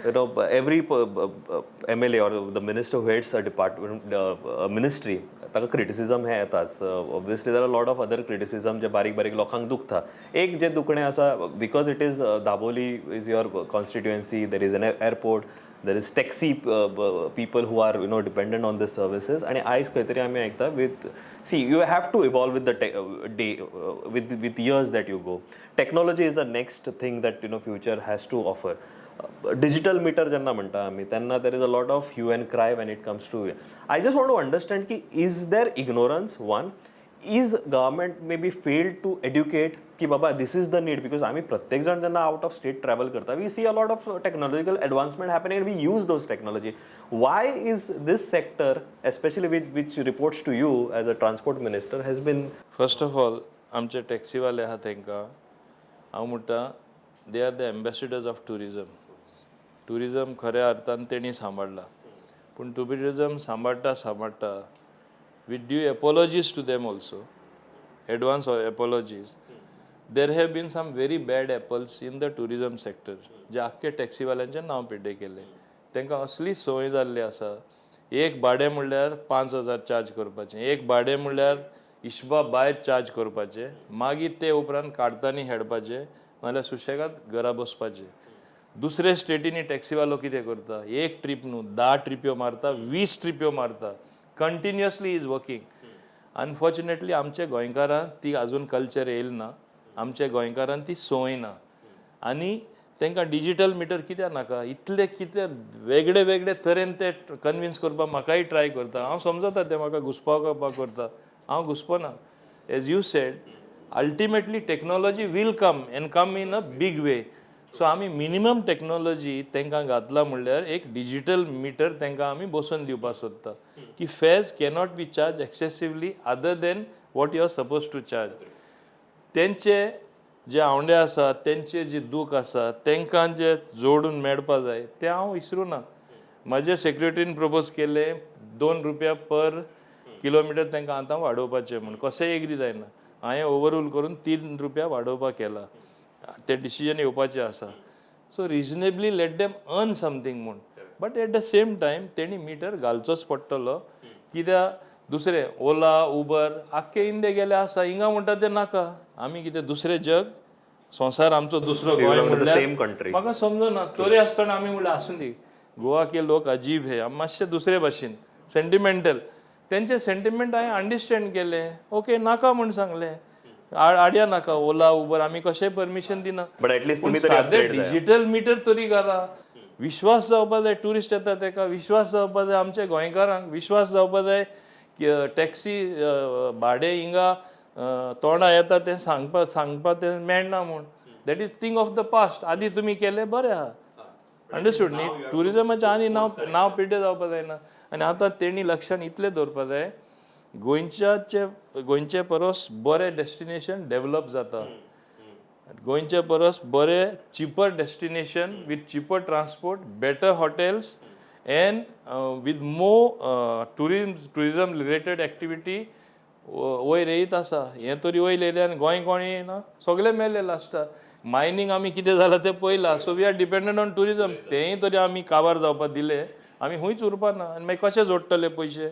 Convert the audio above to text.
Every MLA or the minister who heads a department, ministry, ताका criticism हें येताच. Obviously there are lot of other criticism जे बारीक बारीक लोकांक दुखता. एक जे दुखणें आसा, because it is Dabolim is your constituency, there is an airport, there is taxi people who are dependent on this services. आनी आयज खंय तरी आमी आयकता with, see, you have to evolve with the day, with years that you go. Technology is the next thing that future has to offer. Digital meter जेन्ना म्हणटा आमी तेन्ना there is a lot of hue and cry when it comes to. I just want to understand की is there ignorance? One is government maybe failed to educate की बाबा, this is the need? Because आमी प्रत्येक जाण जेन्ना out of state travel करता, we see a lot of technological advancement happening and we use those technology. Why is this sector, especially which reports to you as a transport minister, has been first of all, आमचे टॅक्सीवाले आहा तांकां हांव म्हणटा, they are the ambassadors of tourism. Tourism खऱ्या अर्थान तेणी सांबाळ्ळा, पूण tourism सांबाळटा सांबाळटा, with due apologies to them also, advance apologies, there have been some very bad apples in the tourism sector, जे आख्खे टॅक्सीवाल्यांचें नांव पिड्डे केलें. तांकां असली संवय जाल्ली आसा, एक भाडें म्हणल्यार 5,000 चार्ज करपाचें, एक भाडें म्हणल्यार हिशबा भायर चार्ज करपाचें. मागीर ते उपरांत काडतानी हेडपाचें, नाजाल्यार सुशेगाद घरा बसपाचें. दुसरे स्टेटींनी टॅक्सीवालो कितें करता? एक ट्रीप न्हू, 10 ट्रिप्यो मारता, 20 ट्रिप्यो मारता, कंटिन्युअसली is working. Unfortunately आमच्या गोंयकारांक ती अजून कल्चर येयल ना, आमच्या गोंयकारांक ती संवय ना. आनी तांकां डिजीटल मिटर कित्याक नाका? इतले कितें वेगळे वेगळे तरेन ते कन्विन्स करपाक म्हाकाय ट्राय करता. हांव समजता, ते म्हाका घुसपावपाक करता. हांव घुसपना. As you said, ultimately technology will come and come in a big way. So आमी मिनिमम टॅक्नोलॉजी तांकां घातला म्हणल्यार एक डिजीटल मिटर तांकां आमी बसोवन दिवपाक सोदता की fares cannot be charge excessively other than what you are suppose to charge. तेंचे जे आवंडे आसा, तेंचे जे दूख आसा, तांकां जे जोडून मेळपा जाय, तें हांव विसरूं ना. म्हाजे सेक्रेटरीन प्रपोज केलें 2 रुपया पर किलोमिटर तांकां आतां वाडोवपाचें म्हूण. कशेंय एग्री जायना. हांवें ओवररूल करून 3 रुपया वाडोवपाक केला. तें डिसिजन येवपाचें आसा. So reasonably let them earn something म्हूण, but at the same time तेणी मिटर घालचोच पडटलो. कित्याक दुसरें ओला, उबर आख्खे इंदे गेले आसा. हिंगा म्हणटा ते नाका. आमी कितें दुसरें जग, संवसार आमचो दुसरो गोंय म्हणल्यार same country. म्हाका समजना. तरी आसतना आमी म्हणल्यार आसूं दी, गोवा के लोक अजीब हे. आमी मातशे दुसरे भाशेन सेंटिमेंटल. तेंचे सेंटिमेंट हांवें अंडरस्टँड केले. ओके, नाका म्हूण सांगलें, आड्या नाका ओला, उबर, आमी कशेंय परमिशन दिना. But at least पूण तुमी तरी सादें upgrade जाया. डिजिटल मिटर तरी घाला. विश्वास जावपा जाय. ट्युरिस्ट येता तेका विश्वास जावपा जाय. आमच्या गोंयकारांक विश्वास जावपा जाय की टॅक्सी भाडें हिंगा तोंडा येता तें सांगपा सांगपा तें मेळना म्हूण. That is thing of the past. आदी तुमी केलें बरें आहा, अंडरस्टूड न्ही? ट्युरिजमाचें आनी नांव नांव पिड्डे जावपा जायना. आनी आतां तेणी लक्षान इतलें दवरपा जाय, गोंयच्याचे गोंयचे परस बरें डेस्टिनेशन डेवलप जाता, गोंयचे परस बरें cheaper destination with cheaper transport, better hotels and with more tourism related activity वयर येयत आसा. हें तरी वयर येयलें आनी गोंय कोण येयना, सगळे मेले लास्टा. मायनींग आमी कितें जालां तें पळयलां. So we are dependent on tourism. तेंय तरी आमी काबार जावपाक दिलें, आमी खंयच उरपा ना. आनी मागीर कशें जोडटले पयशे?